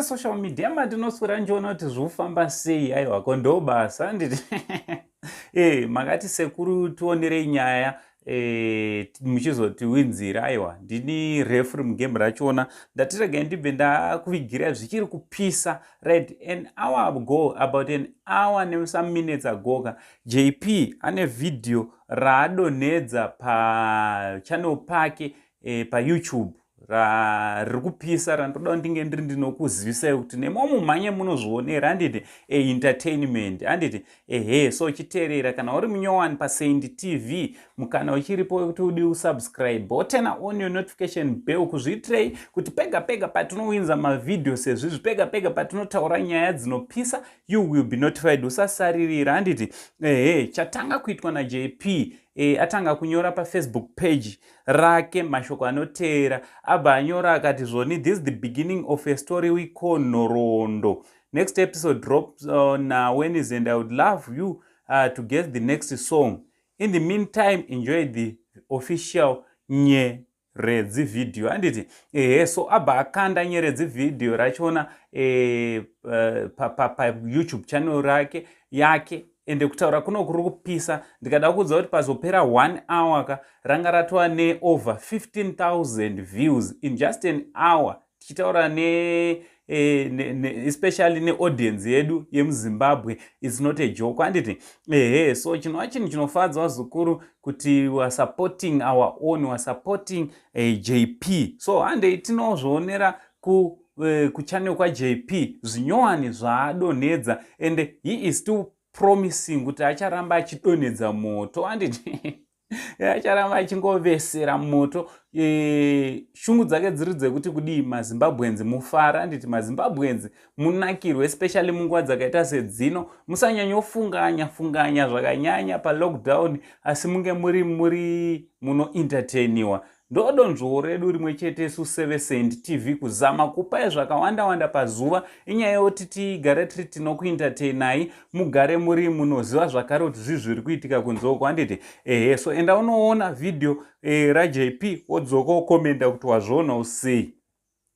Social media matinoswera ndichiona kuti zvofamba sei. Aiwa, ko ndo basa, handiti? Makati sekuru tionerei nyaya, muchizotiwinzira. Aiwa, ndini referee mugame rachona. Ndatiregai ndibve ndakuvigira zvichiri kupisa. Right, an hour ago, about an hour nesome minutes ago ka, JP ane vhidhiyo raadonhedza pachannel pake paYouTube riri kupisa, randoda ndinge ndiri ndinokuzivisai kuti nemo mumhanye munozvionera, handiti? Entertainment, handiti? Ehe, so chiteerera, kana uri munyowani paSaint TV, mukana uchiripo wekuti udi usubscribe, woturn on your notification bell. Kuzviitirei? Kuti pega pega patinowinza mavhidhiyo sezvizvi, pega pega patinotaura nyaya dzinopisa, you will be notified, usasaririra, handiti? Ehe, chatanga kuitwa naJP, atanga kunyora paFacebook page rake mashoko anoteera. Abva anyora akati zvoni, "This is the beginning of a story we call nhoroondo. Next episode drops on Wednesday and I would love you to get the next song. In the meantime, enjoy the official Nyeredzi video," handiti? Ehe, so abva akanda Nyeredzi video rachona paYouTube channel rake yake. Ende kutaura kuno kuri kupisa. Ndikada kuudza kuti pazopera one hour ka, ranga ratova neover 15,000 views in just an hour. Tichitaura ne especially neaudience yedu yemuZimbabwe, it's not a joke, handiti? Ehe, so chinova chinhu chinofadza, vazukuru, kuti we are supporting our own, we are supporting JP. So handei tinozvionera kuchannel kwaJP zvinyowani zvaadonhedza, and he is still promising kuti acharamba achidonhedza moto, handiti? Acharamba achingovesera moto. Shungu dzake dziri dzekuti kudii? MaZimbabweans mufara, handiti? MaZimbabweans munakirwe, especially munguva dzakaita sedzino. Musanyanyofunganya funganya zvakanyanya palockdown, asi munge muri munoentertainiwa. Ndodonzvowo redu rimwe chete isu seveSaint TV, kuzama kupai zvakawanda wanda pazuva. Inyaya yekuti tigare tiri tinokuentertainai, mugare muri munoziva zvakare kuti zvii zviri kuitika kunzoko, handiti? Ehe, so enda unoona vhidhiyo raJP, wodzoka wokomenda kuti wazvionawo sei.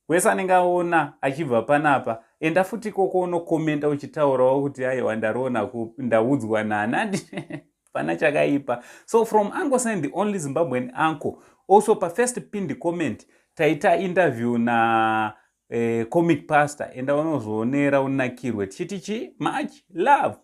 Wese anenge aona achibva panapa, enda futi ikoko unokomenda uchitaurawo kuti aiwa, ndariona, ndaudzwa nana pana chakaipa. So from Uncle Saint, the only Zimbabwean uncle. Also pafirst pinned comment taita interview na Comic Pastor. Enda unozvionera unakirwe. Tichiti chi much love.